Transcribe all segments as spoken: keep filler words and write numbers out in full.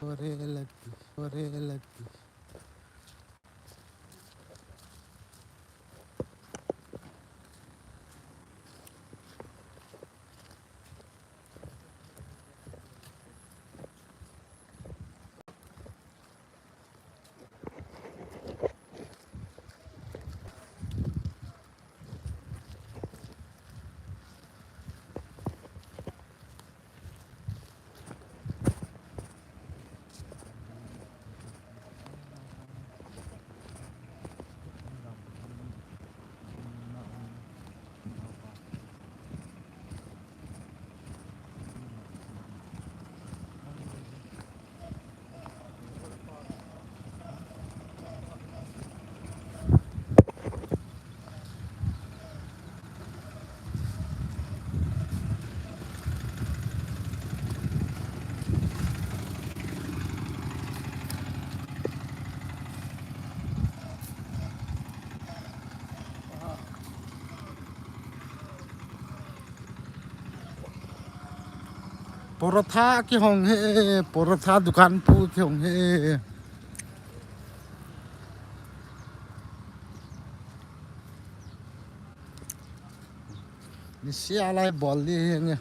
Ore lagi, ore lagi. Porotha kihong he, porotha dukan pu kihong he. Nisia lai bol di he nge.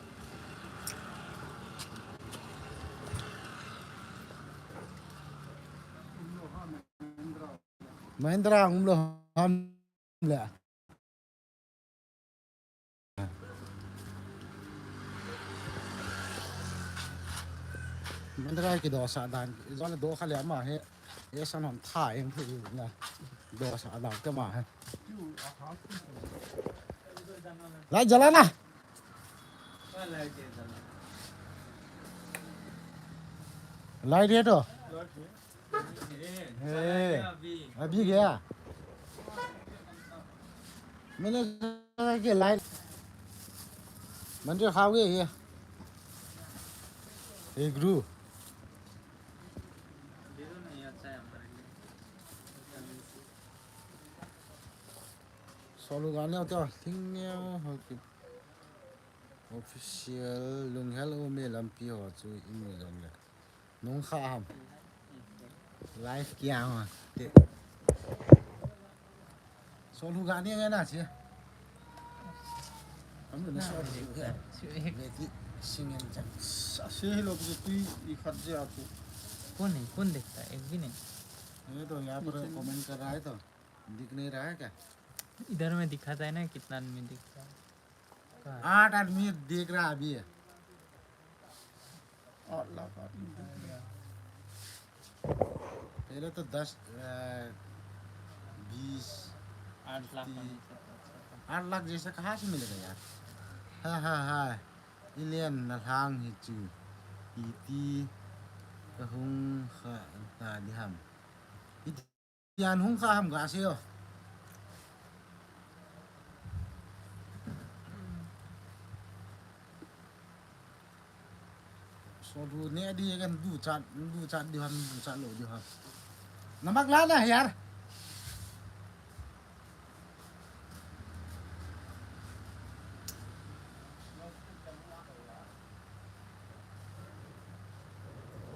Mahindra um lo ham le. Mahindra kidosa dan, zon do kha le ama he, e san hon tha eng phu na. Dosa dan ke ma he. Lai jala na. Lai dia to. ए, अभी गया। मैंने कहा कि लाइट मंदिर खाओगे ये? एक रू। Solu gani auto, ting neo, hoki. Official, lunghel o me lampi ho chu imu jong le. Nung kha ham. Live kia ma. Te. Solu gani nge na che. Am na solu. Beti singen chan. Sa se hi lo ki tui i khat je apu. कौन है? कौन देखता है? एक भी नहीं। ये तो यहाँ पर कमेंट कर रहा है तो दिख नहीं रहा है क्या? इधर में दिखाता है ना कितना आदमी दिखता है। कहाँ? आठ आदमी देख रहा अभी है। आठ लाख आदमी देख रहा। पहले तो दस, अ, बीस, आठ लाख तीस। आठ लाख जैसा कहाँ से मिलेगा यार? Ha, ha, ha. Ilian na hlang hi chu. Iti kahung kha ta di ham. Iti Yan hung kha ham ga se o. Solu ne di kan du chat, du chat di ham, du chat lo di ham. Namak la na yar.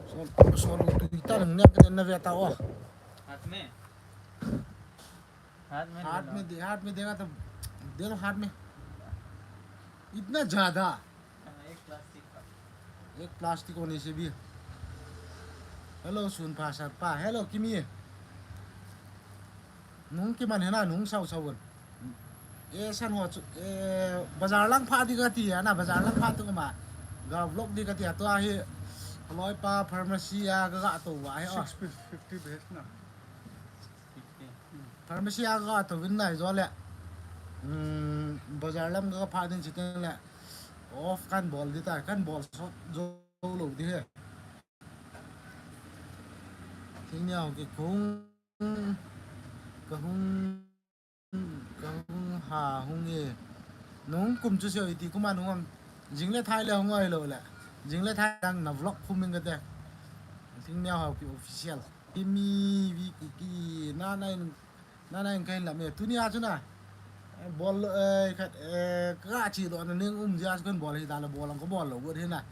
Sol, sol tu ita nang ne na ve ta o. हाथ में? हाथ में हाथ में दे, हाथ में देगा तो दे दो हाथ में। इतना ज्यादा। हाँ, एक प्लास्टिक का। एक प्लास्टिक होने से भी। Hello, Sun Pa, Sar Pa. Hello, Kimi. Nung kiman hena, nung sau sau. E san ho chu, e, bazar lang pha di ka ti ya na, bazar lang pha tu ma. Ga vlog di ka ti ya, tua hi, loi pa pharmacy a ga ga to wa hi, oh. Six fifty bhejna. Pharmacy a ga to vin nai jo le. Hmm, bazar lam ga pha din chitin le. Off kan bol di ta, kan bol sot jo lo di he. Thing niau ki kung, ka hung, ka hung ha hung e. Nung kum chu seo iti kuma nung am. Jing le thai le hung oi lo le. Jing le thai dang na vlog khum ing ka te. Thing niau ha ki official. Kimi vi ki ki na na in Na na in kahin lam e. Tuni a chu na. Eh, bol, eh, khat, eh, ka chi do na ning um jia chu kan bol hi da la bol ang ko bol lo got hi na.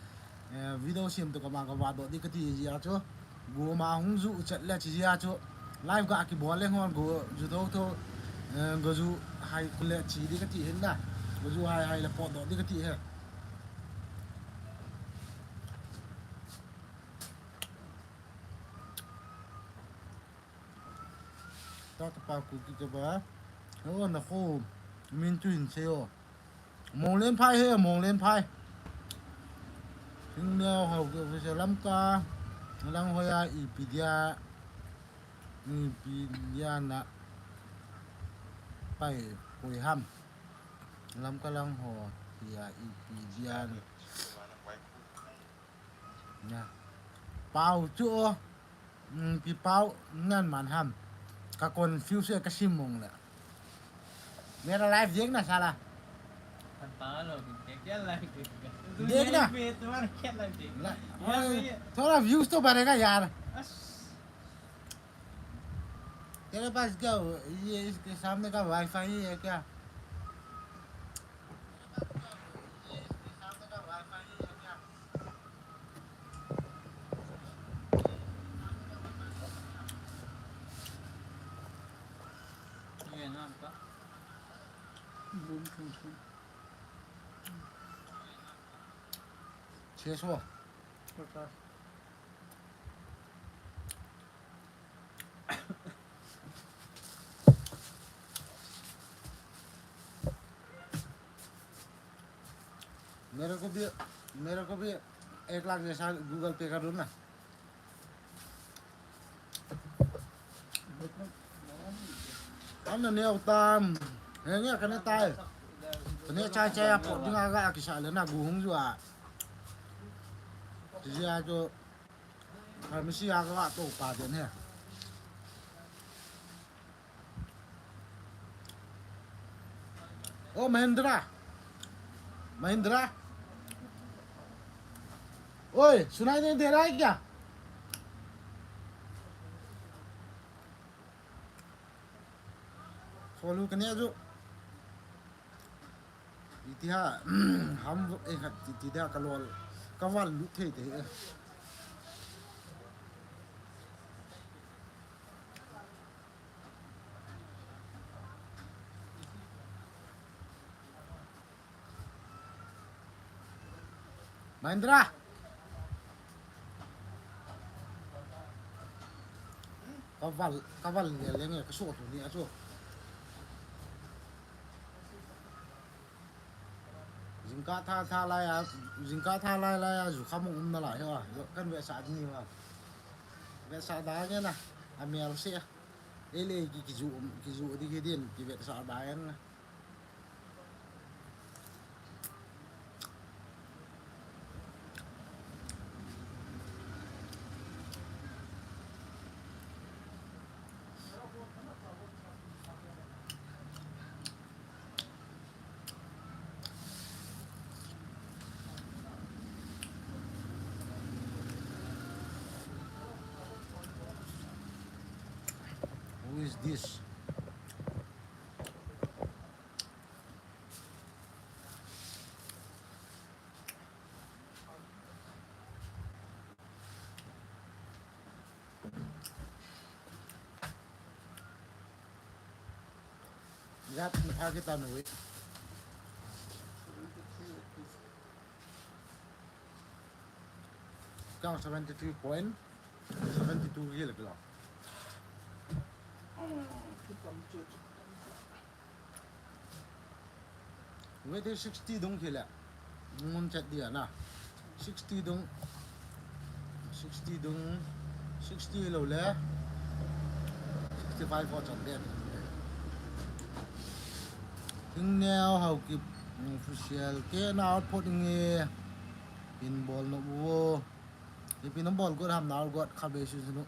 Eh, video sim to ka ma ka va do di ka ti jia chu. Go ma hung ju chat le chi jia chu. Live ga kibol le hon go ju tho tho. Eh, go ju hai kule chi di kati hin da. Go ju hai hai le potdoh di kati he. Ta ta pa ku ki ka ba. O na ko. Min tu hin se o. Monglen phai he, Monglen phai. Thingneo Haokip official Lamka lang hoiya ipi dia, ipi dia na pai koi ham. Lamka lang ho tia ipi dia na. Pau chu o. Hmm, pi pau nan man ham. Ka confuse ka sim mong le. Mera live dekh na sala. Dekh na. Thoda views to badhega yaar. Tere paas kya, ye iske samne ka wifi hai kya? छह सौ। मेरे को भी, मेरे को भी एक लाख जैसा गूगल पे कर दो ना। Amna neo tam. Henge kane tai. Kane chai chai a pot ding a ga kisa le na gu hung ju a. Jia jo. Pharmacy a ga to pa den he. ओ महिंद्रा, महिंद्रा, ओए, सुनाई नहीं दे रहा है क्या? Follow करने आ जाओ। Iti ham, eh, iti dia kalol, kawal lu thei te. Mahindra. Kawal, kawal le le nge kaso tu ni aso. Jingkah tha tha lai a, jingkah tha lai lai a, jukham um nalai ho, kan vetsah ding hi a. Vetsah da nge na, amel se. Ele ki, kiju, kiju di ki din, kivetsah da nge na. Who is this? That target on the way. Count seventy-three point seventy-two kilo. Weight hi sixty dung kile. Ngun chat dia na. Sixty dung. Sixty dung. Sixty lou le. Sixty-five ho chan dia. Thingneo Haokip official. Kei na output nge. Pin bol nom uvo. Ipi nabol got ham, nabol got khatvei sui sui nu.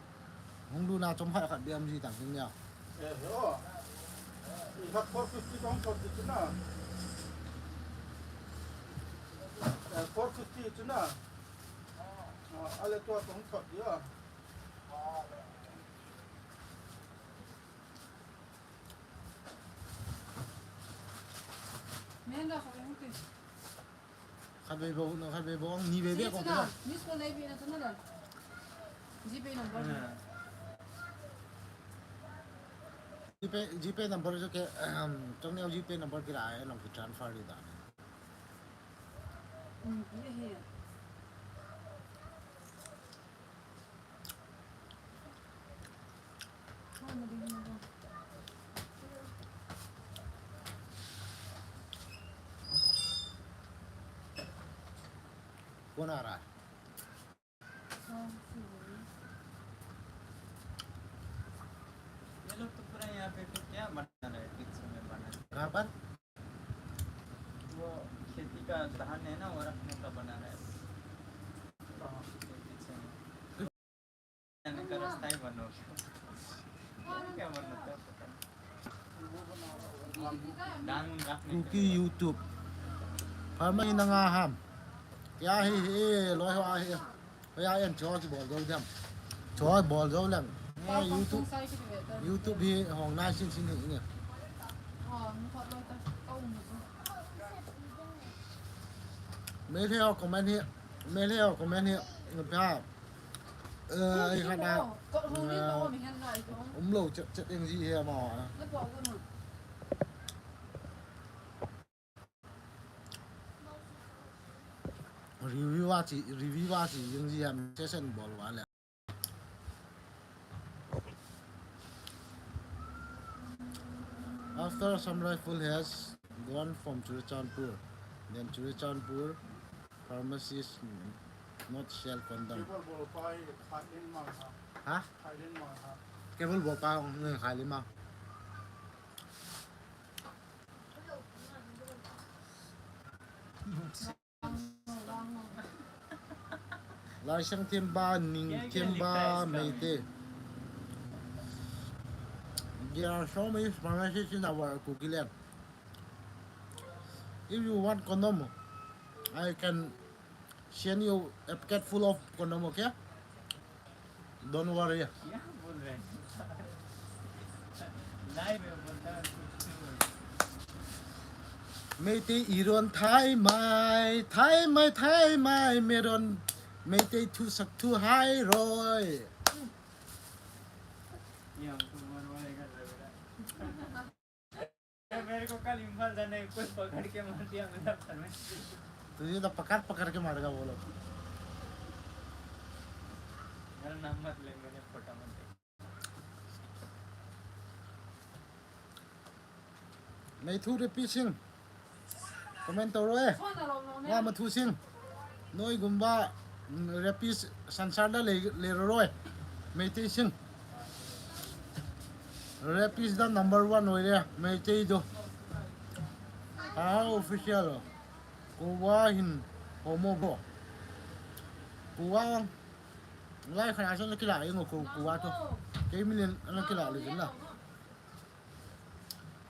Hung lutna chomkhat khat beh um ji tang Thingneo. Eh, oh. I khat four fifty kong thot di chu na. Eh, four fifty chu na. Ah, ale tua kong thot di a. Khatvei bou, khatvei bou, nivei beh kong thot. Miss ko nei bi na chu na. GPay number. GPay, GPay number chu kei, um, chang neo GPay number kila ai, along kitransfer ding dan. Hmm, ye he. कौन आ रहा है? ये लोग तो पूरा यहाँ पे तो क्या बना रहे हैं, पीछे में बना रहे हैं। कहाँ पर? वो खेती का धान है ना, वो रखने का बना रहा है। हाँ। पीछे में। जाने का रास्ता ही बंद हो गया। क्या बंद होता है, पता नहीं। धान उन रखने के कुकी लिए। YouTube. Pharmacy na nga ham. Kei hi hi, loi ho a hi. Hoi a en cho chi bol jo dem. Cho bol jo leng. Nge YouTube, YouTube hi hong nai sin sin hi nge. Meitei ho comment hi, Meitei ho comment hi, nge pha. Eh, i khat a, eh, umlou chet chet eng ji hi ama. Review a chi, review a chi, eng ji ham, session bol uva le. After Assam Rifle has gone from Churachandpur, then Churachandpur pharmacies not sell condom. Cable bol pa hi khai lin mang ha. Ha? Khai lin mang ha. Cable bol pa, mm, khai lin mang. Laisang Themba, Ning Themba, Meitei. There are so many pharmacies in our Kuki land. If you want condom, I can send you a packet full of condom, okay? Don't worry. क्या बोल रहे हैं? Live में बोलता है, कुछ नहीं बोलता। Meitei iron thaimai, thaimai, thaimai, meron, Meitei thu sak thu hai roi. ये हमको मरवाएगा लग रहा है। मेरे को कल इम्फाल जाने कोई पकड़ के मार दिया मेरा घर में। तुझे तो पकड़ पकड़ के मारेगा वो लोग। मेरा नाम मत ले, मैंने फोटो मत दे। Meitei rapist sing. Comment tau roi. Wa ma thu sing. Noi gumba, mm, rapist sansar da le, le roi. Meitei sing. Rapist da number one oi le, Meitei do. Ha official lo. Kuwa hin homo bro. Kuwa lai khana so na kila ingo ku, kuwa to. Kei million na kila le na.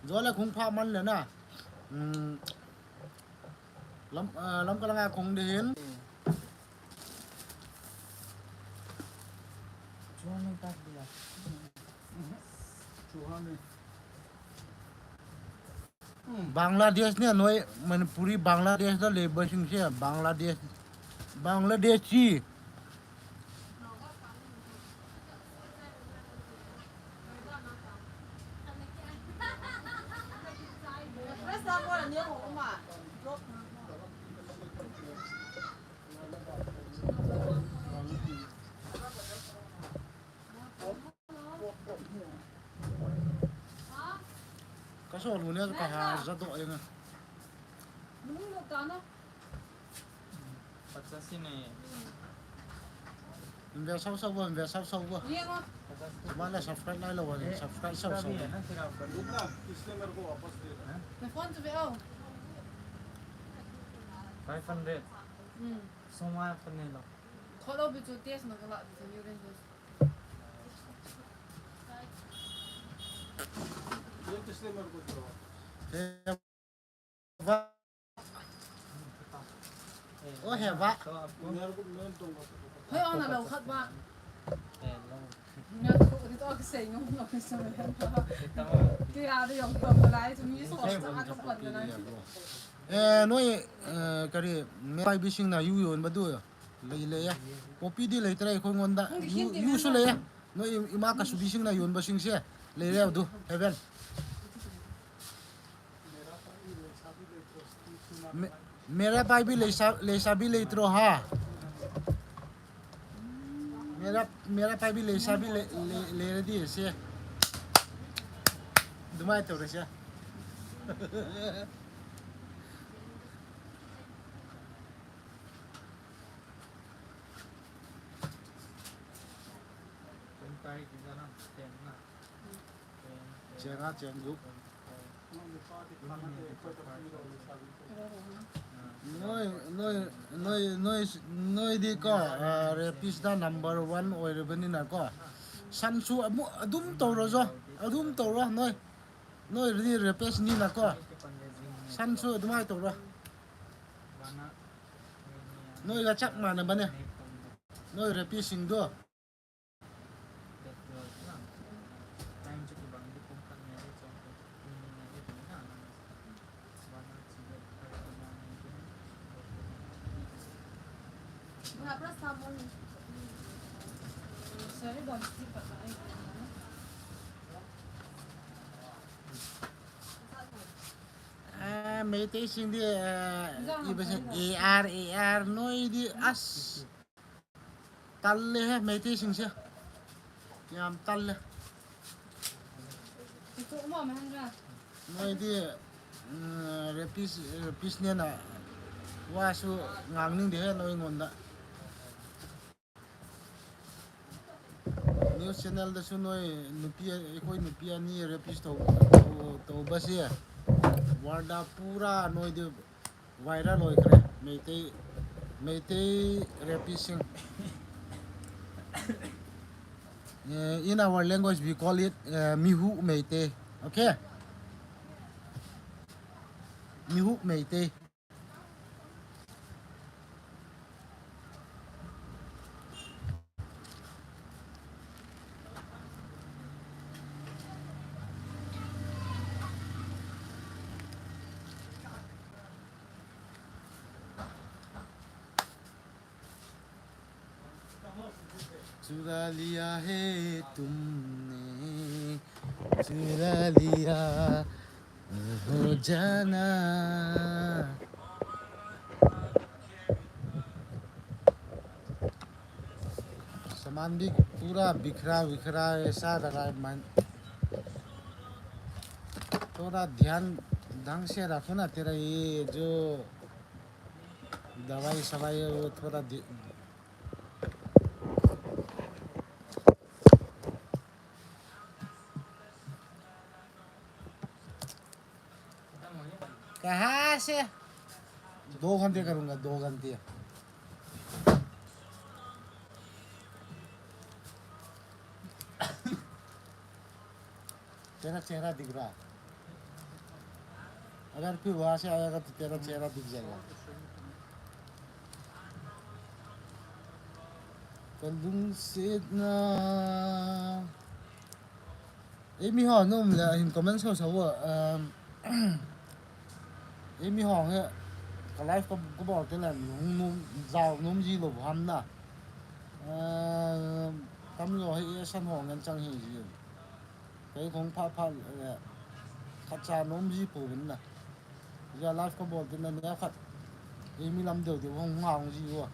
Jole kung pha man le na. Hmm. Lam, ah, lam kalanga kung de hin. Chuhane tak dia. Chuhane. Bangladesh ni anoi Manipuri Bangladesh da labour sing se Bangladesh. Bangladeshi. Ka so lu ne ka ha za do e na. पचासी नहीं है। Invest sao sao ba, invest sao sao ba. Mana subscribe nai lo ba, subscribe sao sao. इसलिए मेरे को वापस दे दो। Five hundred. Hmm. Soma pa ne lo. Kholo bi chu test na kala bi chu urine test. ये किसने मेरे को दिया? Oh, he ba. Hoi, ona lo khat ba. Nga ko ni to ka sei ngom ngom sa me. Kaya de yong ko lai chu mi so sa ka pan na. Eh, noi, eh, kari, me pai bising na yu yon ba du. Lei lei e. Poppy di lei trai khoi ngonda. Yu, yu su lei e. No i, ima ka subi sing na yun ba sing se. Lei lei du. Heaven. Me, mera pai bi lei sa, lei sa bi lei tro ha. Mera, mera pai bi lei sa bi lei, lei, lei di se. Dumai to re se. Chenga, cheng gup. Noi, noi, noi, noi di ko, ah, rapist da number one oi re bani na ko. San su amu, adum to ro jo, adum to ro, noi. Noi di rapist ni na ko. San su adum ai to ro. Noi ga chak ma na bane. Noi rapist sing do. Ah, Meitei sing di, ah, iba sing A R, A R, noi di as. Tal le he, Meitei sing se. Yam tal le. Itu mo mahan ra. Noi di, mm, rapist, rapist ne na. Wa su ngang ning di he noi ngon da. News channel da su noi nupi, ikoi nupi ani rapist to, to, to ba se. World a pura noi di viral loi kre, Meitei, Meitei rapist sing. Eh, in our language, we call it, eh, Mihu Meitei. Okay? Mihu Meitei. चुरा लिया है तुमने, चुरा लिया हो जाना। सामान भी पूरा बिखरा बिखरा ऐसा लगा है। मन थोड़ा ध्यान ढंग से रखो ना, तेरा ये जो दवाई सवाई है, वो थोड़ा दे-, कहाँ से? दो घंटे करूँगा, दो घंटे। तेरा चेहरा दिख रहा है। अगर फिर वहाँ से आएगा तो तेरा चेहरा दिख जाएगा। Kalungsetna. Ei, mi ho nom le hin comment so so. Um, ei, mi ho he ka live ka, ka bol te le nom, nom, jao nom ji lou ham na. Um, tam lo he e san ho ngen chang hi ji. Kei khong pha pha le khat cha nom ji pou vin na. Ja live ka bol tin na nia khat. Ei mi lam deu deu hong hong ji ua.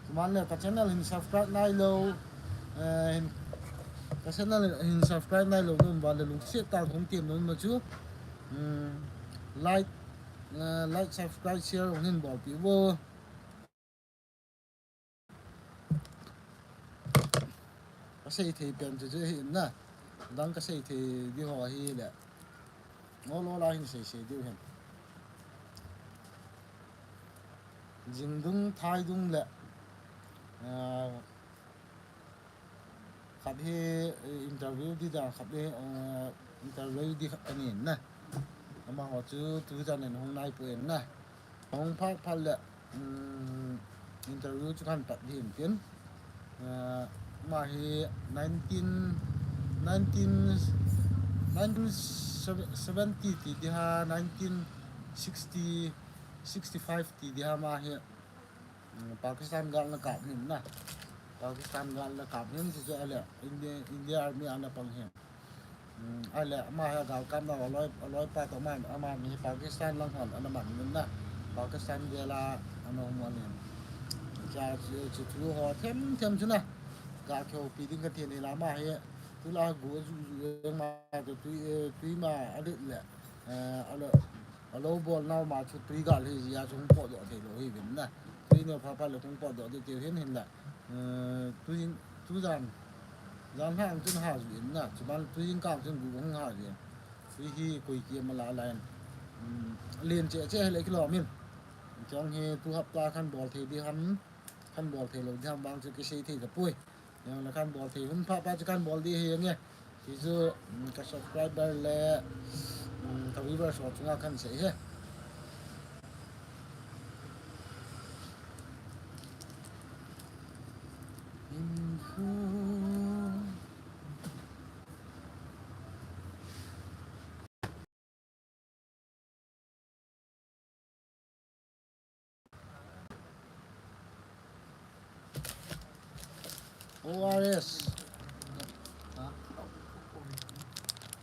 Tuman le ka channel hin subscribe nai lou. Eh, hin, ka channel hin subscribe nai lou nom ba le lungset tah in hung tem nom ma chu. Hmm, like, eh, like, subscribe, share hung hin bol pi vo. Ka sei thei pen chu chu hi na. Dang ka sei thei di ho hi le. Ngol ngol a hin sei sei diu hen. Jing dung, thai dung le. Ah, khat hi, eh, interview di da, khat hi, eh, interview di khat ani na. Amaho chu tu jan in hung nai pu en na. Hung phat phat le, um, interview chu kan pat din tin. Uh, ama hi nineteen, nineteen, nineteen seventy ti di ha, nineteen sixty, sixty-five ti di ha ama hi. Pakistan gal na kap hin na. Pakistan gal na kap hin si chu ale India, India Army ana pang hin. Hmm, ale ama hi gal kap na aloi, aloi pa to man, ama ni Pakistan lang hon ana man min na. Pakistan gal a ana hon hin. Cha chu chu thu ho them them chu na. Ga kyo pi ding ka ti ni la ma hi. Tu la gu ju ju ma tu tu ma ale le. Eh, ale Alo bol nau ma chu tui gal hi jia chu hung potdoh thei lou hi vin na. Tui neo pha pha le hung potdoh ding tiu hin hin la. Eh, tui, tu jan, jan hang chun ha ju in na. Chuban tui in kang chun gu hung ha jin. Tui hi koi ki ma la la in. Hmm, len che che le kilom in. Chong hi tu hapta khan bol thei di ham, khan bol thei lou di ham bang chu kisei thei ta pui. Yang la khan bol thei hun pha pha chu khan bol di hi nge. Ti chu, mm, ka subscriber le, mm, ka viewers ho chunga khan sei he. Info. O R S.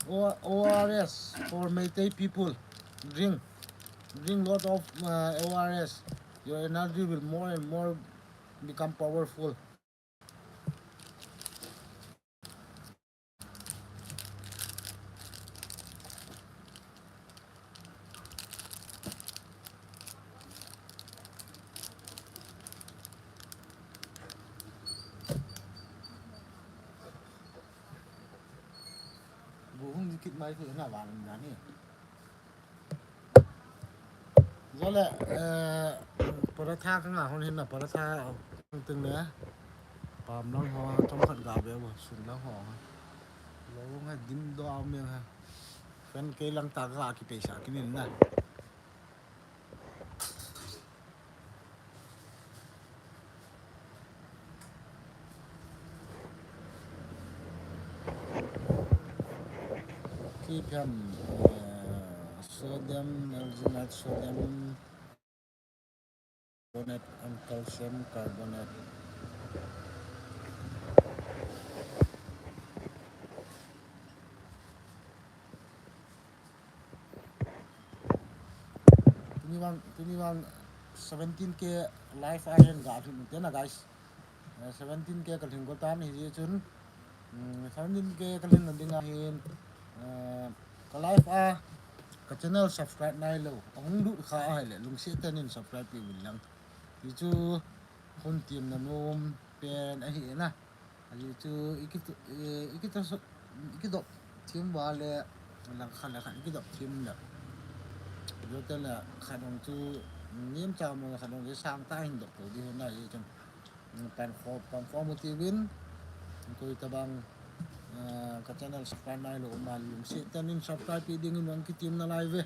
O-, O R S for Meitei people. Drink. Drink lot of, uh, O R S. Your energy will more and more become powerful. Gu hung dikit mai thu na vang na ni. Jole, eh, paratha ka nga hon hin na paratha ting le. Pam lang ho, chom khat ga be bo, sun lang ho. Lo nga dim do am yang ha. Fan ke lang ta ga ki paisa kinin na. Ki phem, eh, sodium, alginate sodium, carbonate and calcium carbonate. Tuni vang, tuni vang seventeen K live a hin ga lhun ute na, guys. Eh, seventeen K ka lhing go tan hi chun, mm, seventeen K ka lhing na ding a hin, eh, ka live a ka channel subscribe nai lou, ahung lut kha a hile lungset tah in subscribe pi uvin lang. Hi chu hun tiam na nom pen ahi na. Ahi chu i ki, i, i ki to so, i ki dop thim va le lang khat le khat i ki dop thim le. Yo te le khat hong chu nem cha mo le khat hong chu sang ta hin dop to di hon na hi chun. Pan kho, pan kho mo ti vin. Koi ta bang, eh, ka channel subscribe nai lou ma lungset tah in subscribe pi ding in hung ki tiam na lai ve.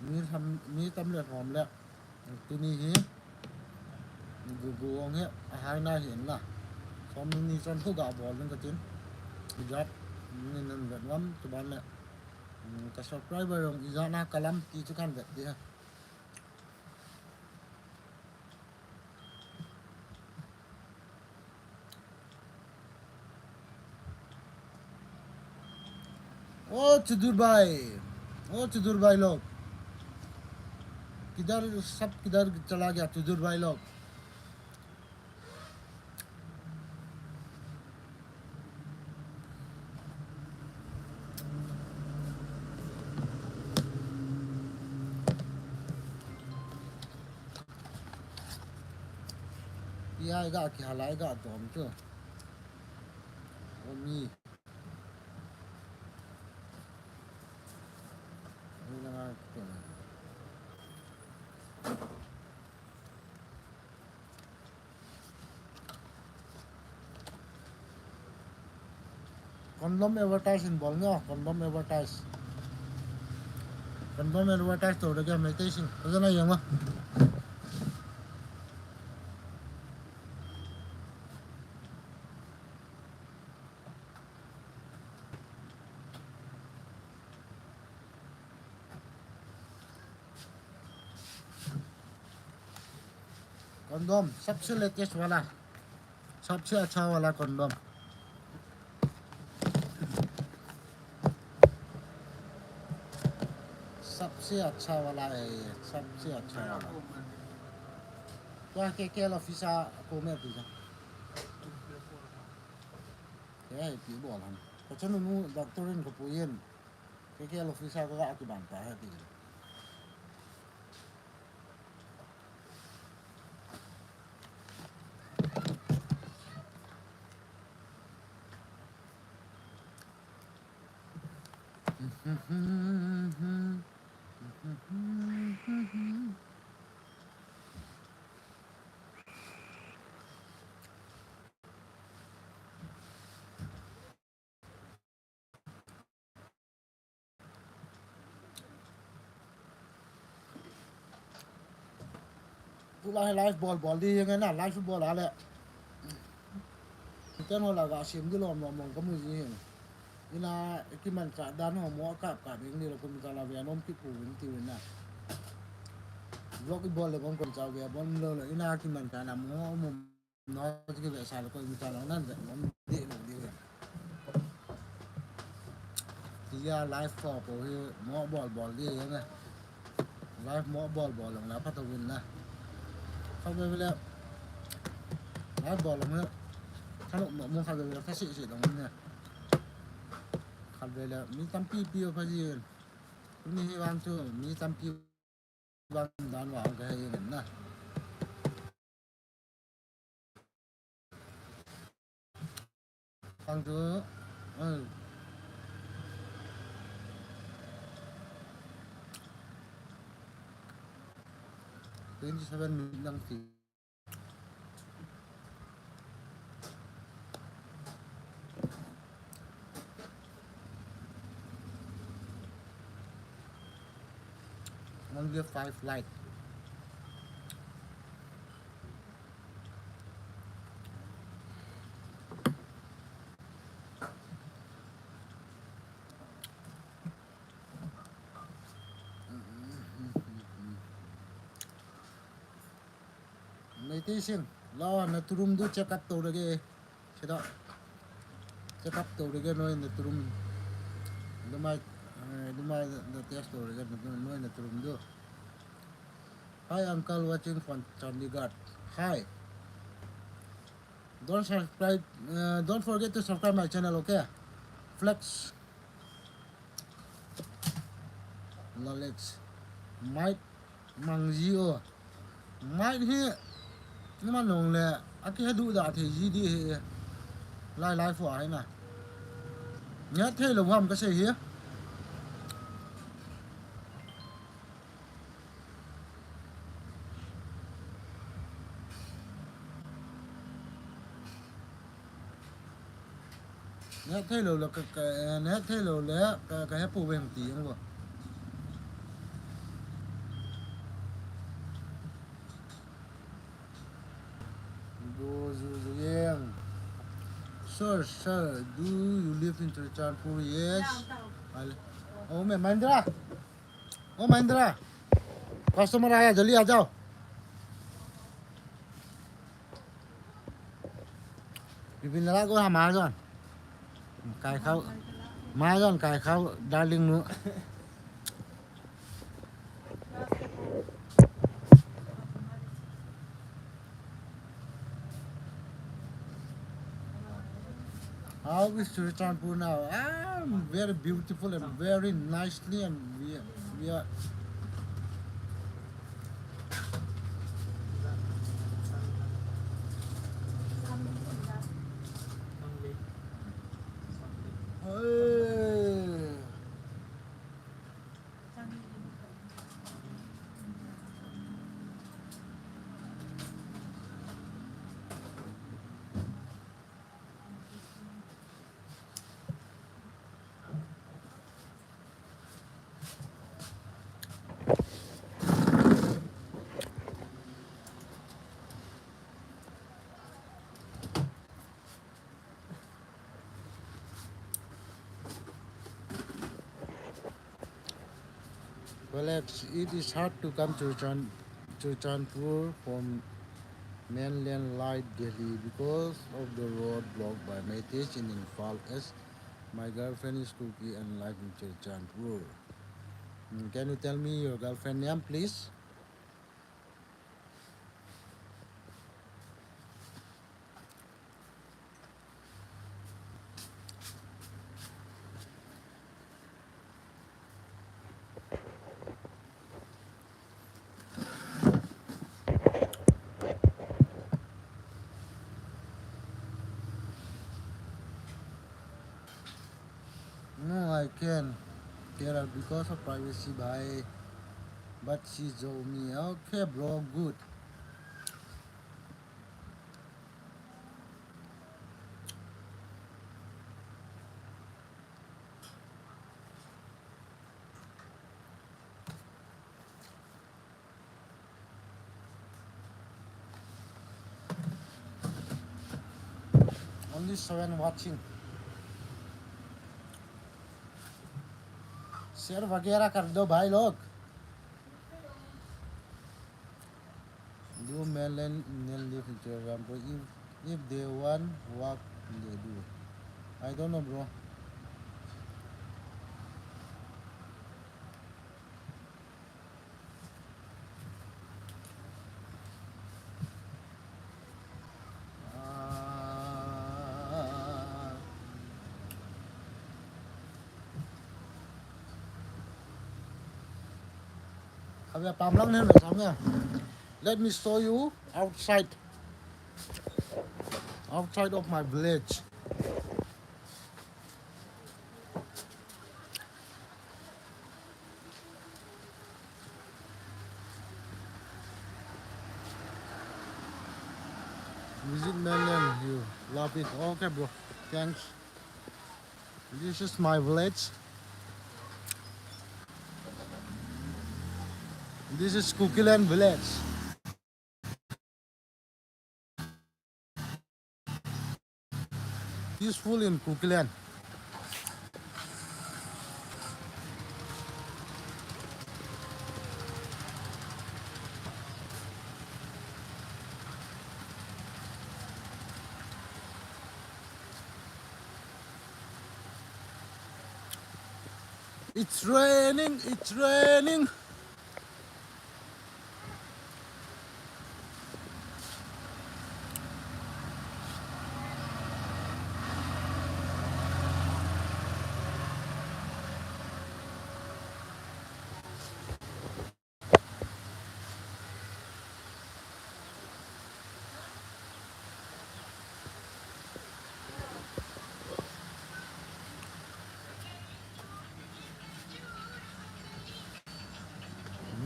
Mi tam, mi tam le lhom le, tuni hi, gu, gu ong hi, ahai na hi na. Som ni ni chan khu ga bol ning ka tin. Jap, ni nan vet ngam, tu ban le. Ka subscriber ong ijat na kalam ti chu kan vet di ha. ओ चतुर भाई, ओ चतुर भाई लोग, किधर सब किधर चला गया चतुर भाई लोग? Ia ga kihalai ga dom chu. Omi. Ni na ga kitu. Condom advertise in bol nge, condom advertise. Condom advertise to dage Meitei sing. Kajana yang ma. Condom, सबसे latest वाला, सबसे अच्छा वाला condom। सबसे अच्छा वाला है ये, सबसे अच्छा वाला। तो आके केल office a को में पीजा। क्या है पी बोल हम। कचन नु doctor in को पुयन। Ke ke office a ka kibang ta he ti. Tulai live bol bol di nge na, live bol a le. Kita no la ga sim di lom lom lom kamu ji hin. Ina kimanchah dan ho mo kap kap ing di lo kum ka la ve nom ki pu ing ti na. Vlog i bol le kon kon cha ve bol lo lo ina kimanchah na mo mo. Noi ki ve sa lo ko mi ta lo nan ve mo di lo di ve. Tia live for ko hi mo bol bol di ve. Live mo bol bol lo na pa to win na. Kha ve ve le. Live bol lo na. Kha lo mo mo kha ve ve le kha si si lo na. Kha ve le mi tampi pi o pa ji. Ni hi wang chu mi tampi Bang dan vang ka he in na. Bang tu, eh, twenty seven minute lang ti. Only five like. Meitei sing, lao na turum du check up to dage. Sida. Check up to dage noi na turum. Dumai, eh, dumai na test to dage noi na turum du. Hi uncle, watching from Chandigarh. Hi. Don't subscribe, uh, don't forget to subscribe my channel, okay? Flex. Knowledge. Might Mang ji o. Might hi. Ni man long le. Aki he du da the ji di he. Lai lai fo hai na. Nya the lo ham ka sei hi. Neh thei lou le ka, ka, neh thei lou le ka, ka hepu veng ti ang vo. Bo zu zu yeng. Sir, sir, do you live in Churachandpur? Yes. Down, down. I li-, oh, मैं महिंद्रा। ओ महिंद्रा, कस्टमर आया, जल्दी आ जाओ। Bibin la ko ha Mahajon. Kai khau. Mahajon kai khau, darling nu. How is Churachandpur now? Ah, very beautiful and very nicely, and we, we are Hey. Alex, it is hard to come to Chan- Churachandpur from mainland like Delhi because of the road blocked by Meiteis in Imphal, as my girlfriend is Kuki and live in Churachandpur. Mm, can you tell me your girlfriend name, please? No, I can tell her because of privacy, bhai. But she told me, okay, bro, good. Only seven watching. Share वगैरह कर दो भाई लोग. Do mainland Indian live in Churachandpur? If, if they want work, they do. I don't know, bro. Let me show you outside, outside of my village. Visit mainland, you love it. Okay, bro. Thanks. This is my village. This is Kukiland village. Peaceful in Kukiland. It's raining, it's raining.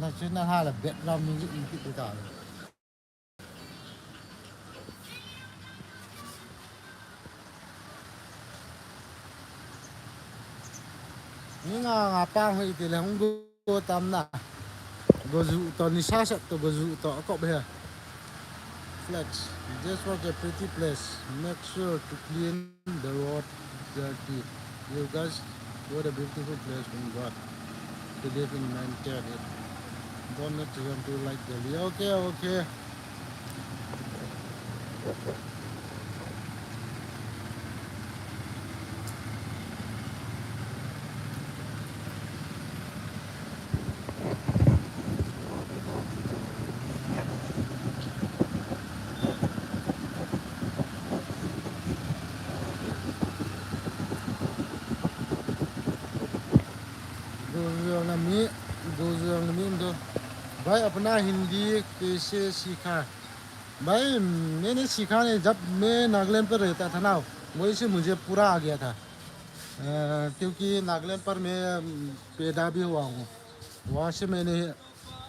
Na chuna hala background music in kit ta. Ni nga nga pang hoi ti le hung go tam na. Go ju to ni sa sa to go ju to akop he. Flex. Just watch a pretty place. Make sure to clean the road dirty. You guys, what a beautiful place from God. Believe in maintain it. Don't let them do like Delhi. Okay, okay. Gojang na mi, Gojang na mi do. भाई, अपना हिंदी कैसे सीखा? भाई, मैंने सीखा नहीं, जब मैं नागालैंड पर रहता था ना, वहीं से मुझे पूरा आ गया था। अ, क्योंकि नागालैंड पर मैं, अम, पैदा भी हुआ हूँ। वहाँ से मैंने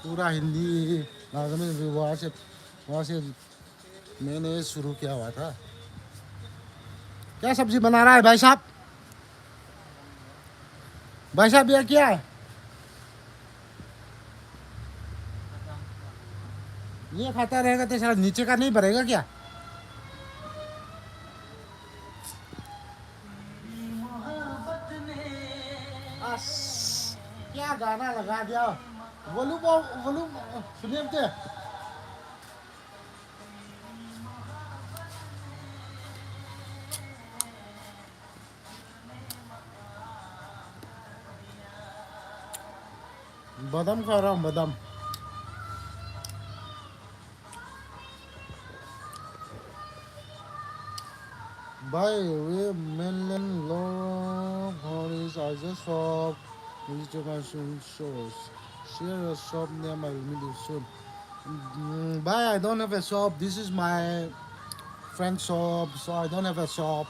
पूरा हिंदी, नागालैंड भी वहाँ से, वहाँ से मैंने शुरू किया हुआ था। क्या सब्जी बना रहा है भाई साहब? भाई साहब, ये क्या है? ये खाता रहेगा तो साला नीचे का नहीं भरेगा क्या? आस, क्या गाना लगा दिया। Volume off, volume, uh, suniam te. Badam kha raha hoon, badam. By the way, Mainland Laura Paris, I just shop. Visit your consume shows. Share a shop name, I will meet you soon. Mm, bye, I don't have a shop. This is my friend's shop, so I don't have a shop.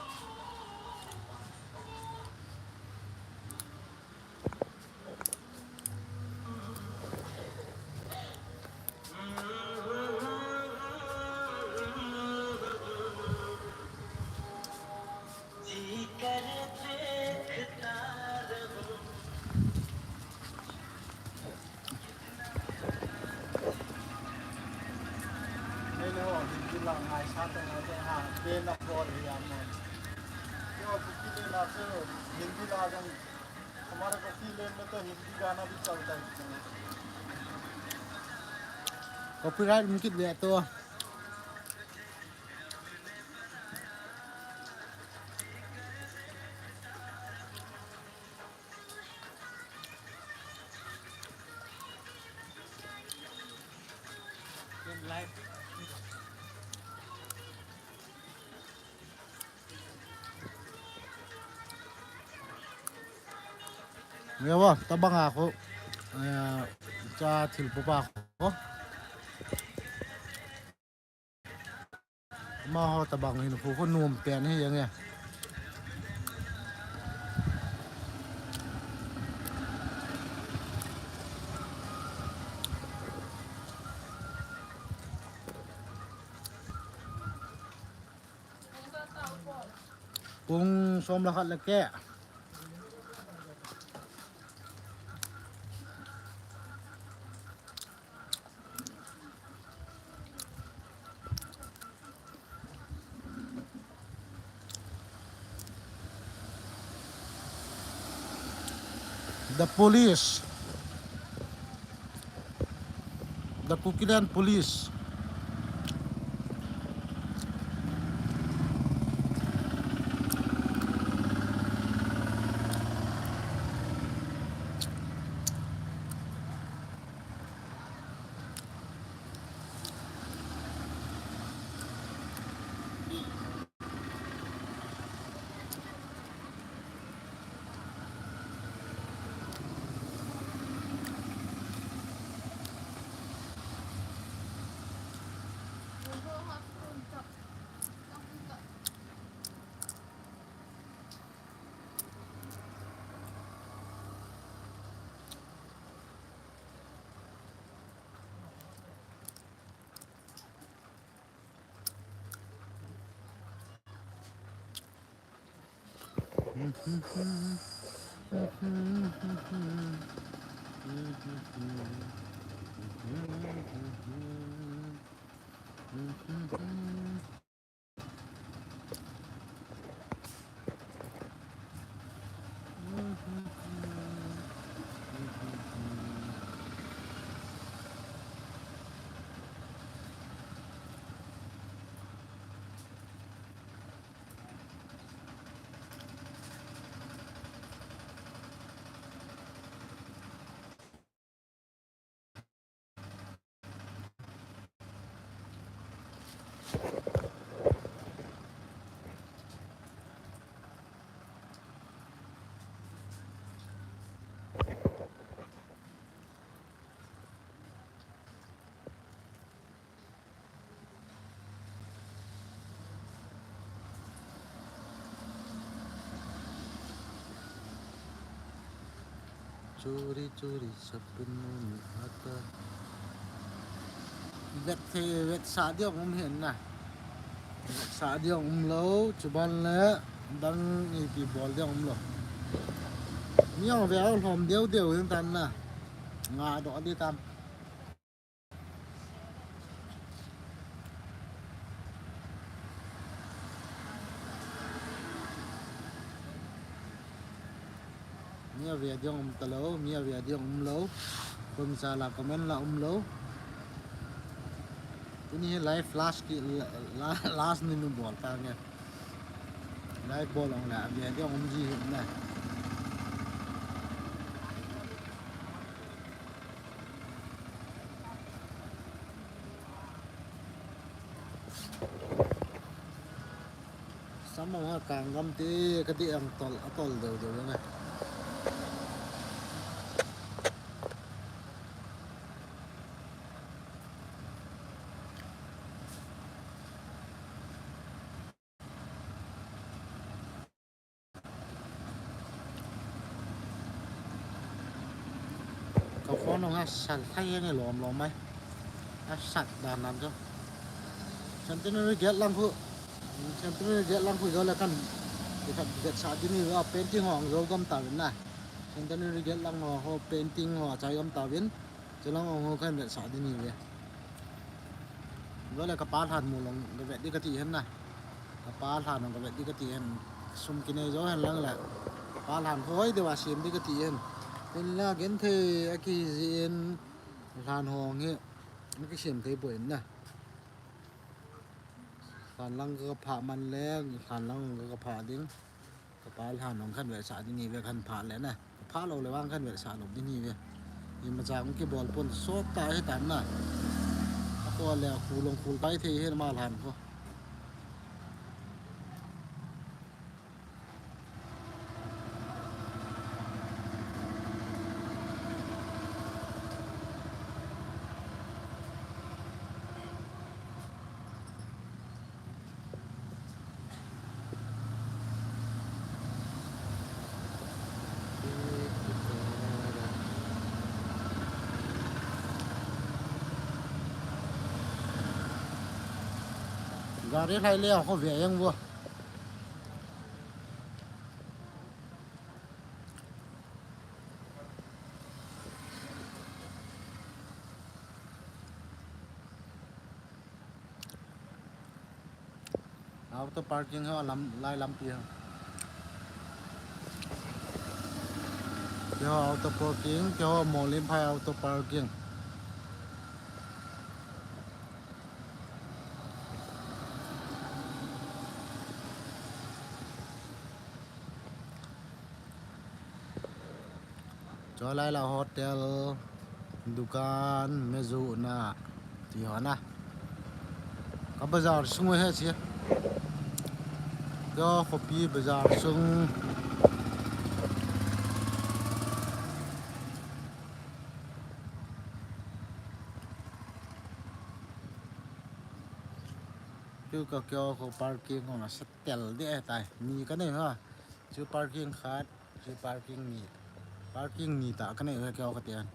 हमारे को फील में तो हिंदी गाना भी चलता है। Copyright mungkin dia tu. Nge wa, tabang a ko, eh, cha thil popa ko. Amaho tabang hin khu khu nom pen hi yang e. Pung som le khat le keh. The police. The Kukiland police. चोरी चोरी सपनों में आता। Vet the, vetsah ding um hen na. Vetsah ding um lou, chuban le dang ipi bol ding um lou. Mi jong ve a lhom deu deu hin tan na. Nga doh ding tam. Mi ave ding um talou, mi ave ding um lou. Kum sa la comment la umlou. Tuni hi live flash ki la, la, last ni nu bol ta nge. Live bol ong la, abia dia um ji hi na. Samong ha kang gam te ka ti ang tol, a tol deu deu na. Ka phone nung a sat thei nge lom lom mai. A sat dan nan chu. Centenary Gate lang khu. Centenary Gate lang khu jo le kan. Ti khat vet sa di ni a painting ho ang jo gam ta vin na. Centenary Gate lang ho, ho painting ho a chai gam ta vin. Chulang ong ho kan vet sa di ni ve. Vale ka pa lhan mu long ka vet di ka ti hen na. Ka pa lhan ong ka vet di ka ti hen. Sum kinei jo hen lang le. Ka pa lhan hoi de va sim di ka ti hen. Tin la gen the a ki ji en lhan hong he. Ni ki sim thei poi na. Lhan lang ka pha man le, lhan lang ka pha ding. Ka pa lhan ong khan vet sa di ni ve khan pha le na. Ka pha lo le vang khan vet sa lo di ni ve. Ima chang ki bol pon sot ta he tan na. A ko le khu long khul pai thei he ma lhan ko. Gari lai le a ko ve yang vo. Auto parking ho lam, lai lampi ho. Keiho auto parking, keiho Molimphai auto parking. Cholai la hotel, dukan, meju na, ti ho na. Ka bazar sung he chi. Ka khopi bazar sung. Chu ka kyo ko parking ko na setel de tai. Ni ka nei ha. Chu parking khat, chu parking ni. Parking ni ta ka nei ka kyo ka tian.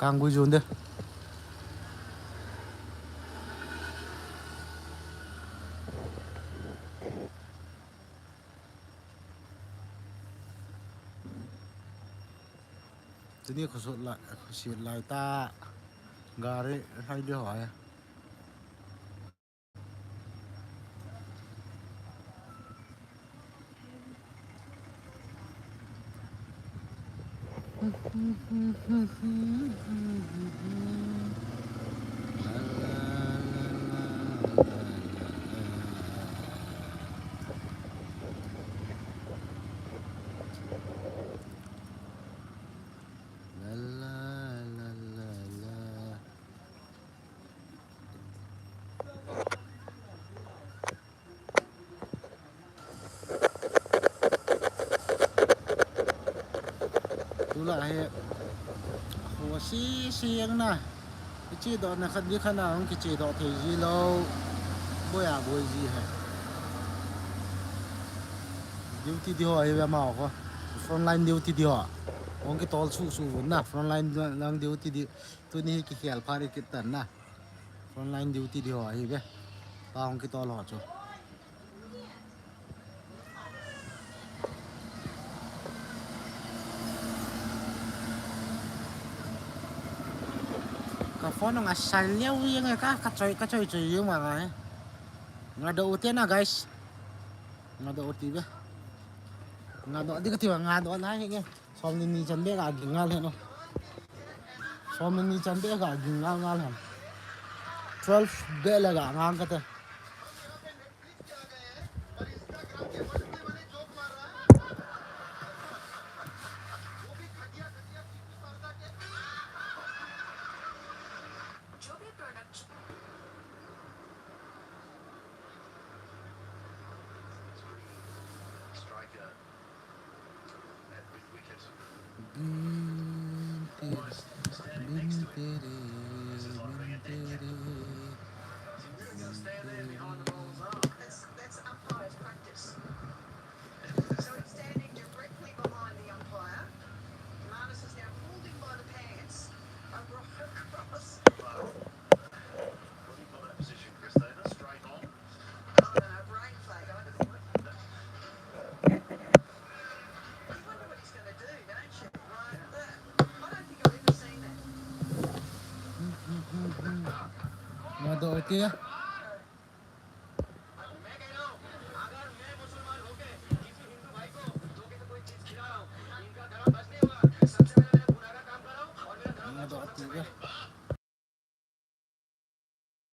Kang gui jun de. Tuni khosot lai, khosit lai ta gari hai de ho ya. Lah he. Ho si si ang na. Kichi do na khat di khat na ang kichi do thei ji lo. Boi a boi ji he. Duty di ho hi ve ma ho. Frontline duty di ho. Hong kitol su su vun na. Frontline lang duty di. Tuni hi kikhel pha ri kit tan na. Frontline duty di ho hi ve. Pa hong kitol ho chu. Ka phone nga sal liau yang ka, ka choi, ka choi choi yung ma ngai. Nga do u te na, guys. Nga do u ti ve. Nga do di ka ti nga do na hi nge. Som ni ni chan be ka ging ngal hen o. Som ni ni chan be ka ging ngal ngal hen. Twelve be le ka ngang ka te. Nga do u ti.